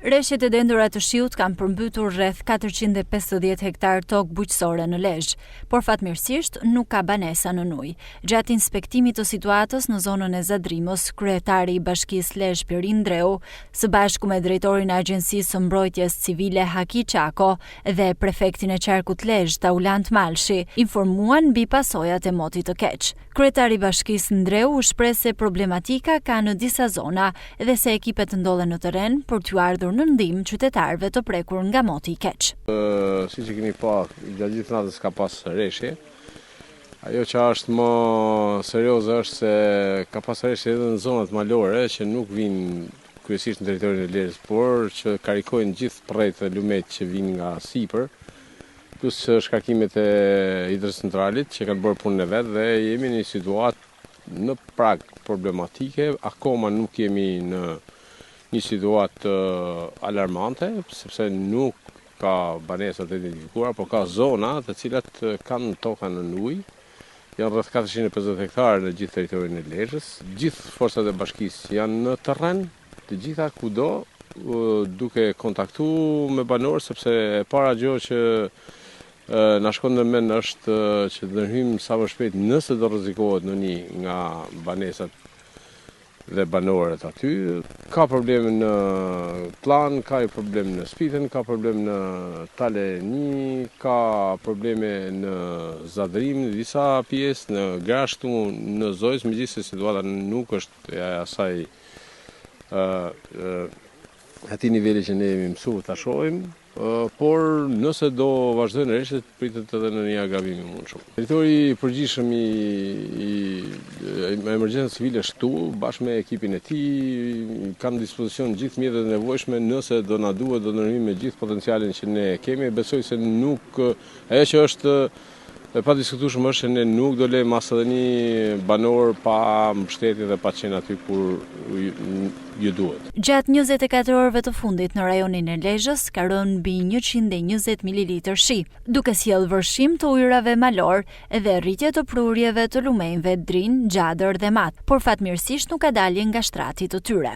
Reshjet e dendura të shiut kanë përmbytur rreth 450 hektarë tokë bujqësore në Lezhë, por fatmirësisht nuk ka banesa nën ujë. Gjatë inspektimit të situatës në zonën e Zadrimës, kryetari i Bashkisë Lezhë Pjerin Ndreu, së bashku me drejtorin e Agjencisë së Mbrojtjes Civile Haki Çako dhe prefektin e qarkut Lezhë Taulant Malshi, informuan mbi pasojat e motit të keq. Kryetari i Bashkisë Ndreu u shpreh se problematika ka në disa zona dhe se ekipet ndodhen në terren për t'ju ardhur në ndihmë qytetarëve të prekur nga moti i keq. Siç e keni pa, gjatë gjithë natës ka pas reshje. Ajo që është më serioze është se ka pas reshje edhe në zonat malore që nuk vijnë kryesisht në territorin e Lezhës, por që karikojnë gjithë përrenjtë dhe lumenjtë që vijnë nga sipër. Plus shkarkimet e hidrocentralit që kanë bërë punën e vet dhe jemi në një situatë në prag problematike, akoma nuk jemi në një situatë alarmante, sepse nuk ka banesa të identifikuara, por ka zona të cilat kanë toka nën ujë, janë rreth 450 hektarë në gjithë territorin e Lezhës. Gjithë forcat e bashkisë janë në terren, Të gjitha kudo duke kontaktu me banorë sepse e para gjë që na shkon në mend është që të ndërhyjmë sa më shpejt nëse do rrezikohet ndonjë nga banesat dhe banorët aty. Ka probleme në Pllanë, ka një problem në Spitën, ka problem në Tale 1, ka probleme në Zadrimë, në disa pjesë, në Grazhd, në Zojz, megjithëse situata nuk është e asaj atij niveli që ne jemi mësuar ta shohim, por nëse do vazhdojnë reshjet, pritet edhe në një agravim i mundshëm. Drejtori i përgjithshëm i, i emergjencës civile është këtu, bashkë me ekipin e tij, kanë në dispozicion gjithë mjetet e nevojshme, nëse do na duhet do ndërhyjmë me gjithë potencialin që ne kemi, besoj se nuk, ajo që është E padiskutueshme është që ne nuk do lejmë as edhe një banor pa mbështetje dhe pa qenë aty kur ju duhet. Gjatë 24 orëve të fundit në rajonin e Lezhës ka rënë mbi 120 mililitër shi, duke sjellë vërshim të ujërave malorë dhe rritje të prurjeve të lumenjve Drin, Gjadër dhe Mat, por fatmirësisht nuk ka dalje nga shtrati të tyre.